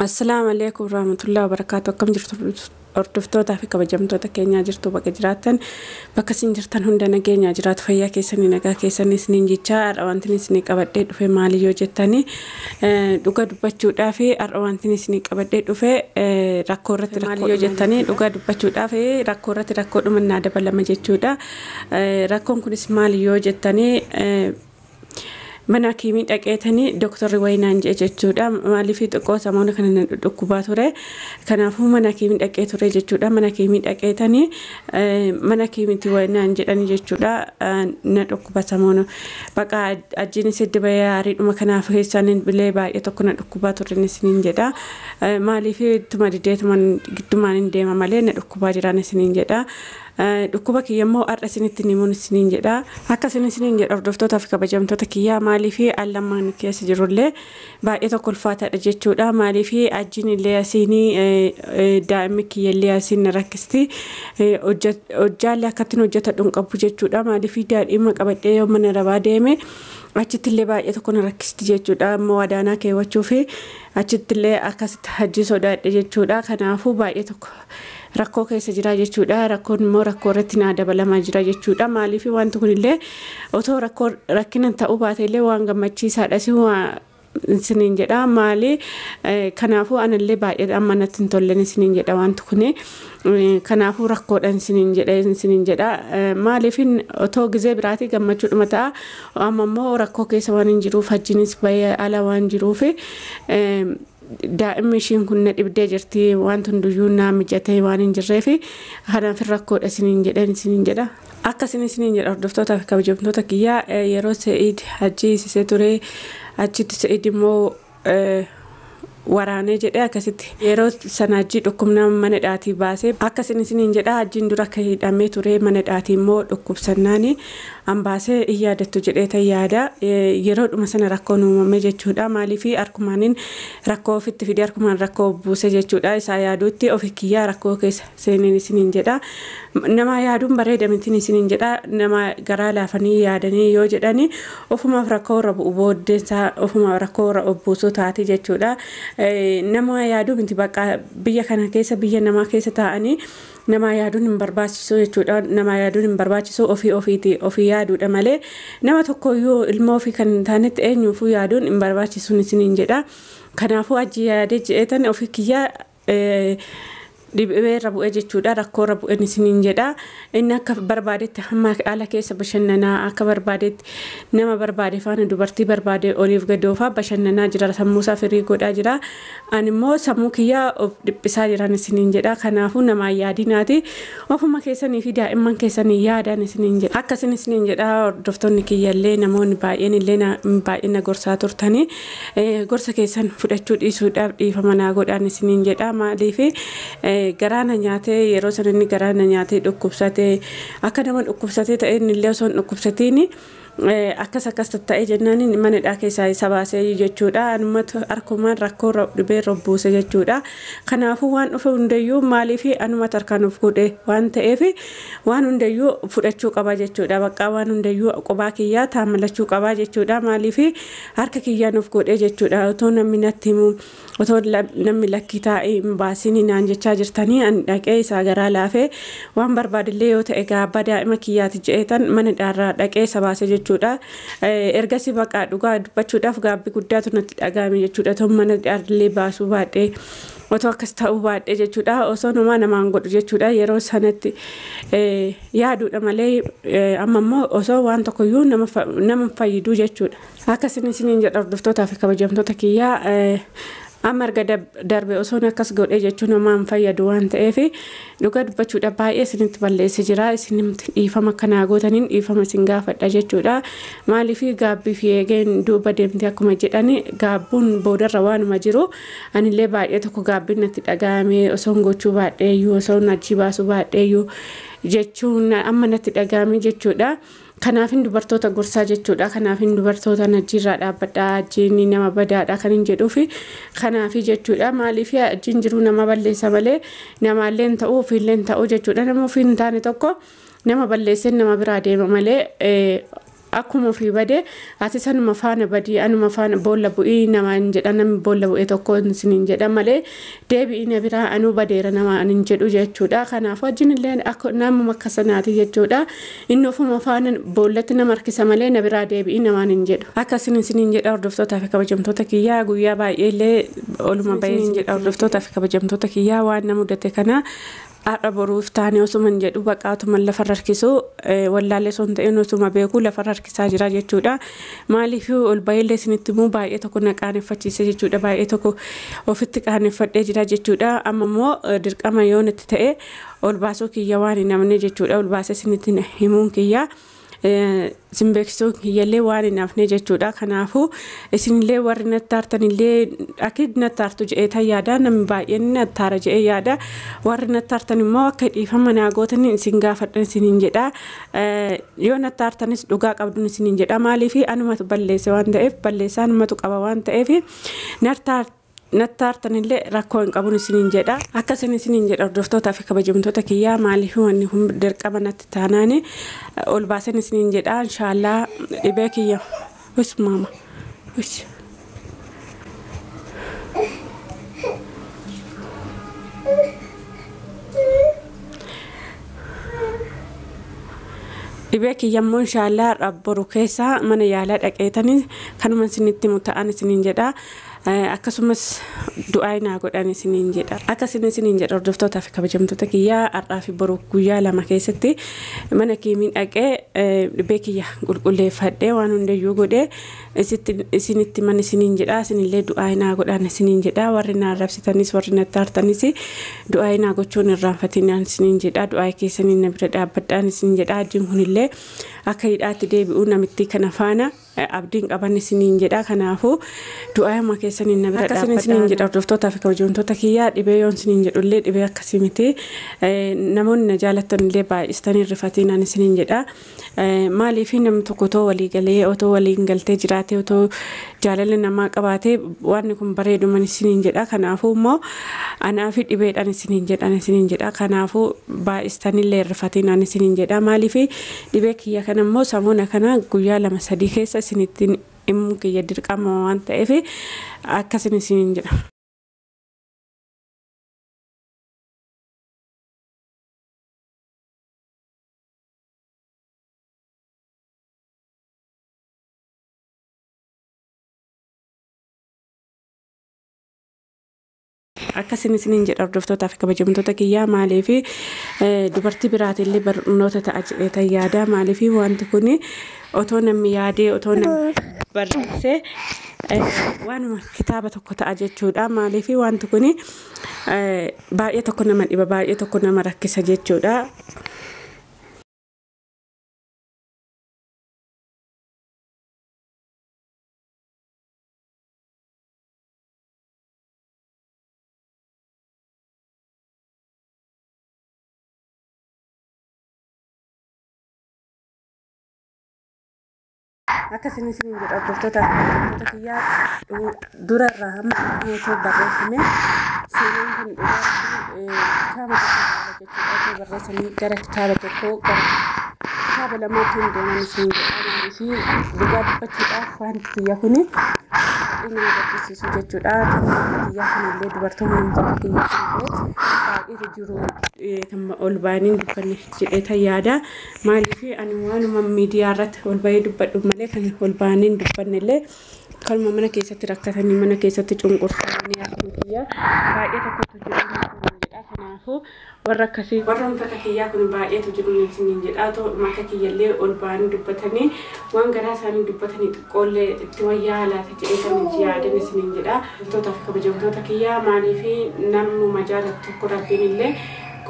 Assalaamu alaikum warahmatullahi wabarakatuh. Akkam jirtu hordoftootaa fi kabajamtoota keenyaa jirtu bakka jiraattan bakka isin jirtan hunda nageenyaa jiraatu fayyaa keessanii nagaa keessanii isiniin jechaa har'a wanti isinii qabadhee dhufe maali yoo jettanii dhuga dubbachuudhaa fi har'a wanti isinii qabadhee dhufe rakkoo irratti maali yoo jettanii dhuga dubbachuudhaa fi rakkoo irratti rakkoo dhumannaa dabalama jechuudha. Rakkoon kunis maali yoo jettanii mana hakiimii dhaqeetanii dooktarri wayinaan jedhe jechuudha. Maaliif xiqqoo samoona kana na dhukkubaa ture. Kanaafuu mana hakiimii dhaqee ture jechuudha. Mana hakiimii dhaqeetanii mana hakiimiitti wayinaan jedhanii jechuudha. Na dhukkuba samoona. Baqa ajjiinis itti bahee aariidhuma kanaaf keessaan bilee baay'ee tokko na dhukkubaa ture isiniin jedha. Maaliif ittuma dideetuma giddumaan hin deema malee na dhukkubaa jiraan isiniin jedha. Dhukkuba kiyya immoo har'a isinitti himuun isiniin jedha. Akka isin isiniin jedha hordoftootaa fi kabajamtoota kiyyaa maaliif allammaan keessa jirullee baay'ee tokko ulfaataadha jechuudha. Maaliif ajjiin illee asiinii daa'imni kiyya illee asiin na rakkisti. Hojjaallee akkattiin hojjetadhu hin qabu jechuudha. Maaliif daa'ima qabadhee yoo mana rabaa deeme achitti illee baay'ee tokko na rakkisti jechuudha. Ammoo wadaanaa keewwachuu fi achitti illee akkasitti hajji sodaadhe jechuudha. Kanaafuu baay'ee tokko rakkoo keessa jira jechuudha. Rakkoon immoo rakkoo irratti naa dabalamaa jira jechuudha. Maaliif wanti kunillee otoo rakkoo rakkina ta'uu baate illee waan gammachiisaadha. Si isiniin jedha. Maali kanaafuu anallee baay'ee amma natti hin tollen isiniin jedha wanti kuni. Kanaafuu rakkoodhaan isiniin jedha. Maaliif otoo gizee biraatii gammachuudhuma ta'a. Amma immoo rakkoo keessa waan hin jiruuf hajjiinis baay'ee ala waan jiruuf daa'imni ishiin kun na dhibdee jirti wanti hunduyyuu naa mijatee waan hin jirreef kanaaf rakkoodha isiniin jedhan isiniin jedha. Akka isin isiniin jedha hordoftootaa fi kabajamtoota kiyyaa yeroo Se'iid hajji hiisisee ture achitti Se'iid immoo waraanee jedhee akkasitti yeroo sana hajji dhukkubna mana dhaatii baasee akka isin isiniin jedha hajjiin dura akka hidhamee ture mana dhaatii immoo dhukkubsannaani ambaasee hin yaadattu jedhee ta'e yaada yeroodhuma sana rakkoon uumame jechuudha. Maaliif harkumaaniin rakkoo ofitti fidee harkumaan rakkoo buuse jechuudha. Isaa yaaduutti ofi kiyyaa rakkoo keessa seeneen isiniin jedha. Nama yaaduun bareeda mitiin isiniin jedha. Nama garaa laafanii yaadanii yoo jedhani ofumaaf rakkoo irra bu'u booddeensaa ofumaaf rakkoo irra buusuu taati jechuudha. Nama yaaduu miti bakka biyya kana keessa biyya namaa keessa taa'anii nama yaaduun hin barbaachisu jechuudha. Nama yaaduun hin barbaachisu ofii ofiiti ofii yaaduudha malee nama tokkoyyuu ilma ofii kan hin taanetti eenyuufuu yaaduun hin barbaachisu isiniin jedha. Kanaafuu hajji yaadee je'eetan ofii kiyyaa dhibee irra bu'ee jechuudha. Rakkoo irra bu'een isiniin jedha. Inni akka barbaadetti hamma ala keessa bashannanaa akka barbaadetti nama barbaade faana dubartii barbaade oliif gadoofaa bashannanaa jira. Sammuu isaa firii godhaa jira. Ani immoo sammuu kiyyaa of dhiphisaa jiran isiniin jedha. Kanaafuu namaa yaadinaati. Ofuma keessanii fi daa'imman keessanii yaadan isiniin jedha. Akka isin isiniin jedha hordoftoonni kiyyallee namoonni baay'een illee baay'een na gorsaa turtanii gorsa keessan fudhachuu dhiisuudhaaf dhiifama naa godhaan isiniin jedha. Maaliif garaana nyaatee yeroo sana inni garaana nyaatee dhukkubsatee akka nama dhukkubsatee ta'e inni illee osoo hin dhukkubsatiin akkas akkas ta'e jennaan mana hidhaa keessaa isa baasee jechuudha. Anumatu harkumaan rakkoo dhibee robbuuse jechuudha. Kanaafuu waan dhufe hundayyuu maaliif anumatu harkaan of godhe waan ta'eef waan hundayyuu fudhachuu qaba jechuudha. Bakka waan hundayyuu qobaa kiyyaa taamalachuu qaba jechuudha. Maaliif harka kiyyaan of godhe jechuudha. Otoo namni natti himu otoo namni lakkii taa'ee hin baasiin naan jechaa jirtanii ani dhaqee isaa garaa laafee waan barbaadillee yoo ta'e gaabbaa daa'ima kiyyaati je'eetan mana hidhaarraa dhaqee isa baase jechuudha. Ergasii baqa dhugaa dubbachuudhaaf gaabbii guddaatu natti dhagahame jechuudha. Otoo mana hidhaallee baasuu baadhee otoo akkas ta'uu baadhee jechuudha. Osoo namaa namaan godhu jechuudha. Yeroo sanatti yaaduudha malee amma immoo osoo waan tokkoyyuu nama fayyaduu jechuudha. Akka isin isiniin jedha hordoftootaa fi kabajamtoota kiyyaa amma erga darbe osoo akkas godhee jechuun namaan fayyadu waan ta'eef dhugaa dubbachuudha baay'ee isinitti balleesse jira. Isinitti dhiifama akkanaa gootaniin dhiifama isin gaafadha jechuudha. Maaliif gaabbii fi eegeen duuba deemte akkuma jedhani gaabbuun boodarra waanuma jiru anillee baay'ee tokko gaabbiin natti dhagahame osoo gochuu baadheeyyuu osoo achi baasuu baadheeyyuu jechuun amma natti dhagahame jechuudha. Kanaafin dubartoota gorsaa jechuudha. Kanaafin dubartoota najjiirraa dhaabbadhaa ajjiin nama badaadha kan hin jedhuufi kanaafi jechuudha. Maaliif ajjiin jiruu nama balleessa malee namaallee hin ta'u ofiillee hin ta'u jechuudha. Nama ofii hin taane tokko nama balleessee nama biraa deema malee Akkuma ofii badee ati sanuma faana badii anuma faana boolla bu'ii namaan jedha namni boolla bu'ee tokko isiniin jedha malee deebi'ii na biraa anuu badeera namaan hin jedhu jechuudha. Kanaaf wajjin illee namuma akka sanaati jechuudha. Inni ofuma faana boollatti nama harkisa malee na biraa deebi'ii namaan hin jedhu. Akkasiin isiniin jedha hordoftootaa fi kabajamtoota kiyyaa guyyaa baay'ee illee oluma bahee isiniin jedha hordoftootaa fi kabajamtoota kiyyaa waan na mudate kana har'a boruuf taane osuma hin jedhu baqaatuma lafarra harkisu wallaallee osoo hin ta'in osuma beeku lafarra harkisaa jira jechuudha. Maaliif ol baay'ee isinitti immoo baay'ee tokko na qaaneffachiise jechuudha. Baay'ee tokko ofitti qaaneffadhee jira jechuudha. Amma immoo dirqama yoo natti ta'e ol baasuu kiyya waan hin hafne jechuudha. Ol baasee isinitti himuun kiyya. Isin beeksisuu kiyyallee waan hin hafne jechuudha. Kanaafuu isinillee warri natti aartanillee akka natti aartu jedhee tan yaada. Namni baay'een natti aara jedhee yaada. Warri natti aartan immoo akka dhiifama naa gootan isin gaafadhan isiniin jedha. Yoo natti aartanis dhugaa qabduun isiniin jedha. Maaliif anumatu balleesse waan ta'eef balleessaa anumatu qaba waan ta'eef natti aartanillee rakkoo hin qabun isiniin jedha. Akkasiin isiniin jedha hordoftootaa fi kabajamtoota kiyyaa maaliif wanni kun dirqama natti taanaani ol baasan isiniin jedha. Inshaallah dhibee kiyya. Us maama. Us. Dhibee kiyya immoo inshaallah boru keessa mana yaalaa dhaqeetanii kanuma isinitti himu ta'an isiniin jedha. Akkasumas du'aa naa godhan isiniin jedha. Akkasiin isiniin jedha hordoftootaa fi kabajamtoota kiyyaa har'aa fi boru guyyaa lama keessatti mana kiimiin dhaqee dhibee kiyya qulqulleeffadhee waan hundayyuu godhee isinitti man isiniin jedha. Isinillee du'aa naa godhan isiniin jedha. Warri na arrabsitanis warri natti aartanis du'aa naa gochuun irraanfatinaan isiniin jedha. Du'aa keessaniin na bira dhaabbadhaan isiniin jedha. Ajiin kunillee akka hidhaatti deebi'uu namitti kana faana abdiin qaban isiniin jedha. Kanaafuu du'aa keessaniin na bira dhaabbadhaan isiniin jedha. Hordoftootaa fi kabajamtoota kiyyaa dhibee yoon isiniin jedhullee dhibee akkasii miti. Namoonni na jaalatan illee baay'istanii rifatinaan isiniin jedha. Maaliif namni tokko otoo walii galee otoo waliin galtee jiraatee otoo jaalala namaa qabaatee waan kun bareeduman isiniin jedha. Kanaafuu immoo anaa fi dhibeedhaan isiniin jedhan isiniin jedha. Kanaafuu baay'istanillee rifatinaan isiniin jedha. Maaliif dhibee kiyya kana immoo samuuna kana guyyaa 2-3 keessa isinittiin himuu kiyya dirqama waan ta'eef akkasin isiniin jedha. Akkasiin isiniin jedha hordoftootaa fi kabajamtoota kiyyaa maaliif dubartii biraatillee barnoota ta'a jedhee tan yaada. Maaliif wanti kun otoo namni yaadee otoo namni barreessee waanuma kitaaba tokko ta'a jechuudha. Maaliif wanti kun baay'ee tokko nama dhiba baay'ee tokko nama rakkisa jechuudha. Akkasiin isiniin jedha hordoftoota kiyyaa durarraa hamma otoo barreeffame seenaan kun kitaaba tokko jechuudha. Otoo barreessanii gara kitaaba tokkoo gara kitaaba lamaatti hin deeman isiniin jedha. Maaliif dhugaa dubbachuudhaaf wanti kiyya kuni nama gaddisiisu jechuudha. Kiyyaa kanallee dubartoonni namtota kiyya kanallee baay'eetu jiru kan ol ba'anii dubbanne jedhee tan yaada. Maaliif ani waanuma miidiyaa irratti ol ba'ee dubbadhu malee kan ol ba'anii hin dubbanne illee kanuma mana keessatti rakkatanii mana keessatti cunqurfamanii akkuma kiyya baay'ee tokkotu jiru jedha. Kanaafuu warra akkasii warra uffata kiyyaa kun baay'eetu jiru isiniin jedha. Ta'uudhuma akka kiyyallee ol ba'anii dubbatanii waan garaa isaanii dubbatanii xiqqoollee itti wayyaa laata jedhee kan yaadan isiniin jedha. Hordoftoota fi kabajamtoota kiyyaa maaliif namnuma jaalatu tokko rabbiin illee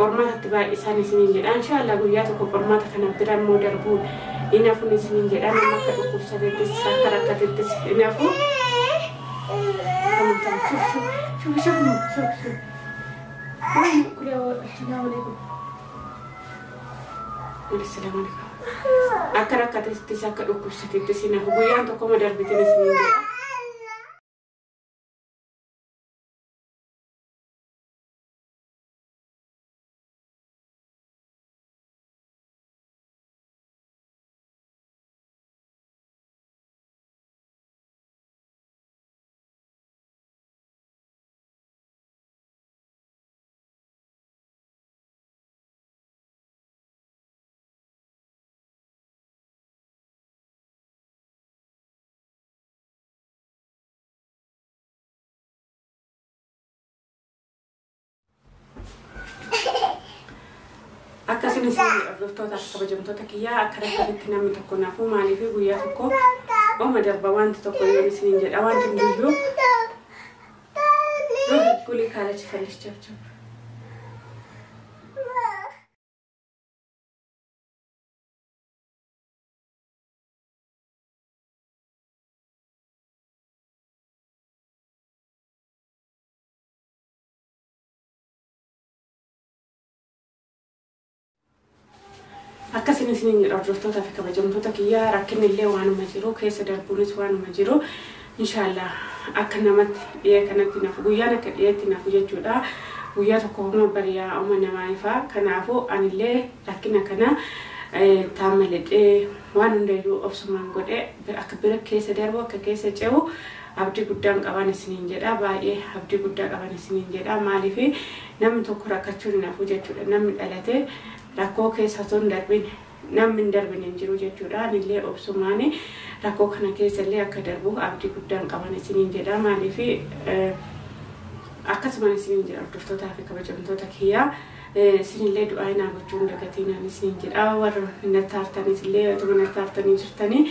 qormaatatti baay'isaan isiniin jedha. Inshaallah guyyaa tokko qormaata kana bira immoo darbuun hin hafuun isiniin jedha. Nama akka dhukkubsatettis akka rakkatettis hin hafu. Shuf shuf shuf shuf. Akka rakkatettis akka dhukkubsatettis hin hafu. Guyyaan tokkoma darbitin isiniin jedha. Akkasumas hordoftoota kabajamtoota kiyyaa akka rakkatitti namni tokko naafuu maaliif guyyaa tokko ooma darba wanti tokko yoo isiniin jedha wanti hundiyyuu gulii kaalachi fallichaaf jiru. Akkasumas isiniin jedha hordoftoota fi kabajamtoota kiyyaa rakkinni illee waanuma jiru keessa darbuunis waanuma jiru inshaallah akka namatti dhiyee kanatti nafu guyyaan akka dhiyeetti nafu jechuudha. Guyyaa tokko homa bariyaa homa namaa ifaa kanaafuu anillee rakkina kana taamaledhee waan hundayyuu obsumaan godhee akka bira keessa darbu akka keessa ce'u abdii guddaan qaban isiniin jedha baay'ee abdii guddaa qaban isiniin jedha maaliif namni tokko rakkachuun nafu jechuudha namni dhalatee rakkoo keessa osoo hin darbin namni hin darbin hin jiru jechuudha. Anillee obsumaan rakkoo kana keessa illee akka darbu abdii guddaan qaban isiniin jedha maaliif akkasuma isiniin jedha hordoftootaa fi kabajamtoota kiyyaa isinillee du'aa hinaa gochuun dagatiin isiniin jedha warra nattaartanis illee otuma nattaartanii jirtanii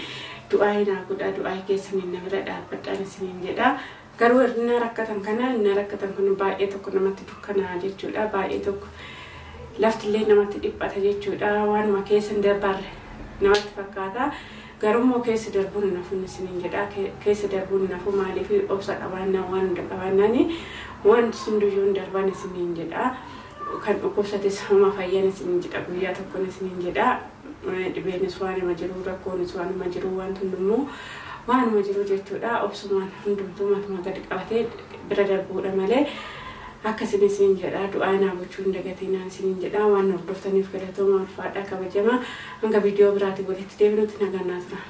du'aa hinaa godhaa du'aa keessaniin na bira dhaabbadhaan isiniin jedha. Garuu inni rakkatan kana inni rakkatan kun baay'ee tokko namatti dukkanaa jechuudha baay'ee tokko laftillee namatti dhiphata jechuudha waanuma keessa hin darbarre namatti fakkaata. Garuu keessa darbuun nafuun isiniin jedha keessa darbuun nafu maaliif obsa qabaannaa waan hunda qabaannaani waan hunduyyuu hin darban isiniin jedha. Kan dhukkubsates homa fayyan isiniin jedha guyyaa tokkoon isiniin jedha dhibeenis waanuma jiru rakkoonis waanuma jiru waan hundumuu waanuma jiru jechuudha obsumaan hundumtuu matuma gadi qabatee bira darbuudha malee akkasiin isiniin jedha du'aa naa gochuu hin dagatinaan isiniin jedha waan hordoftaniif galatooma ulfaadhaa kabajama hanga viidiyoo biraatiin walitti deebinutti nagaan naa tura.